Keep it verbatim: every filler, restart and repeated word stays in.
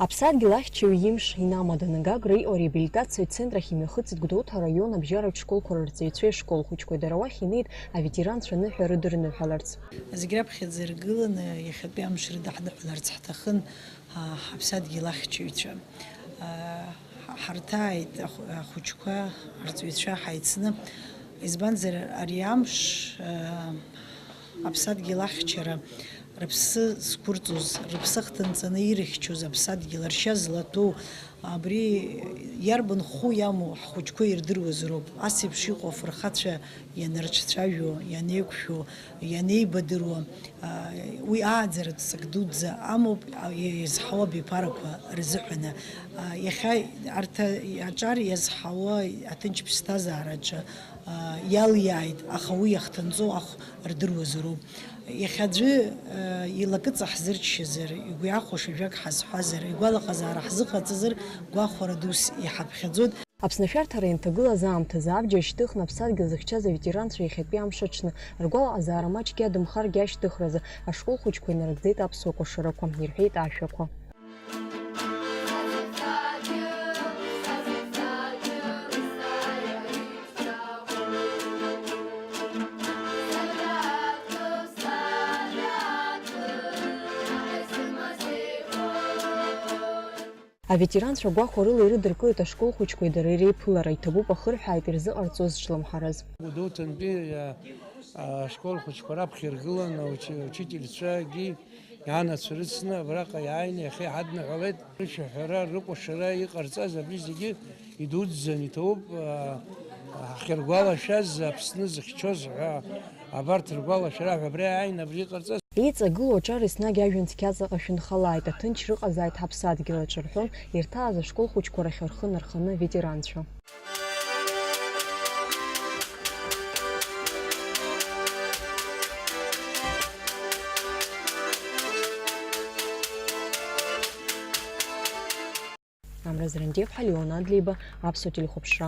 Аԥсадгьыл ахьчаҩ имш инамаданы Гагра иҟоу ареабилитациатә центр ахь имҩахыҵит Гәдоуҭа араион абжьаратә школқәа рырҵаҩцәеи ашкол хәыҷқәеи. Дара уахь инеит аветеранцәа аныҳәа рыдырныҳәаларц. Зегь раԥхьаӡа иргыланы иахьатәи амш рыдаҳныҳәаларц ҳҭахын, а, ҳаԥсадгьыл ахьчаҩцәа. А, ҳарҭааит ахә-, ахәыҷқәа, арҵаҩцәа ҳаицны. Избанзар, ари амш, а, аԥсадгьыл ахьчара рыԥсы зқәырҵоз, рыԥсы ахҭынҵаны ирыхьчоз аԥсадгьыл, ршьа злаҭәу, абри иарбан хәы иамоу ҳхәыҷқәа ирдыруазароуп. Ас еиԥш иҟоу афырхацәа ианырцәажәо, ианеиқәшәо, ианеибадыруа, а, уи ааӡаратә ҵак дуӡӡа амоуп, а, иазҳауа абиԥарақәа рзыҳәаны. А, иахьа арҭ аҿар иазҳауа аҭынч ԥсҭазаараҿы, а, иалиааит, аха уи иахҭынҵоу ахә рдыруазароуп. Иахьа аӡәы, э, илакыҵа ҳзырччазар, игәы иахәаша жәак ҳазҳәазар, игәалаҟазаара ҳзыҟаҵазар, гәахәара дус иҳаԥхьаӡоит. Аԥсны ашәарҭара ианҭагылаз аамҭазы абџьар шьҭыхны аԥсадгьыл зыхьчаз аветеранцәа иахьатәи амш аҽны ргәалаҟазаара маҷк иадымхаргьы ашьҭыхразы ашкол хәыҷқәа инарыгӡеит аԥсуа кәашарақәа, ирҳәеит ашәақәа. Аветеранцәа гәахәарыла ирыдыркылеит ашкол хәыҷқәеи дареи реиԥылара, иҭабуп ахырҳәааит ирзыҟарҵоз ҿлымҳараз. Гәдоуҭантәи, а, ашкол хәыҷқәа раԥхьа иргылан аучи-, аучительцәагьы ианацәа рыцны абраҟа иааины иахьа иҳадныҳәалеит. Рышәаҳәара, рыкәашара иҟарҵаз абри зегьы идуӡӡан иҭабуп, а, ҳахьыргәалашәаз, Аԥсны зыхьчоз ҳәа абарҭ ргәалашәара ҳәа абри ааины абри иҟарҵаз. Еиҵагылоу аҿар еснагь ажәҩан цқьа ҵаҟа шәынхалааит, аҭынч рыҟазааит ҳаԥсадгьыл аҿы рҳәон ирҭааз ашкол хәыҷқәа рахь рхы нарханы аветеранцәа. Амра Зрандиев, Леон Адлеиба, Аԥсуа телехәаԥшра.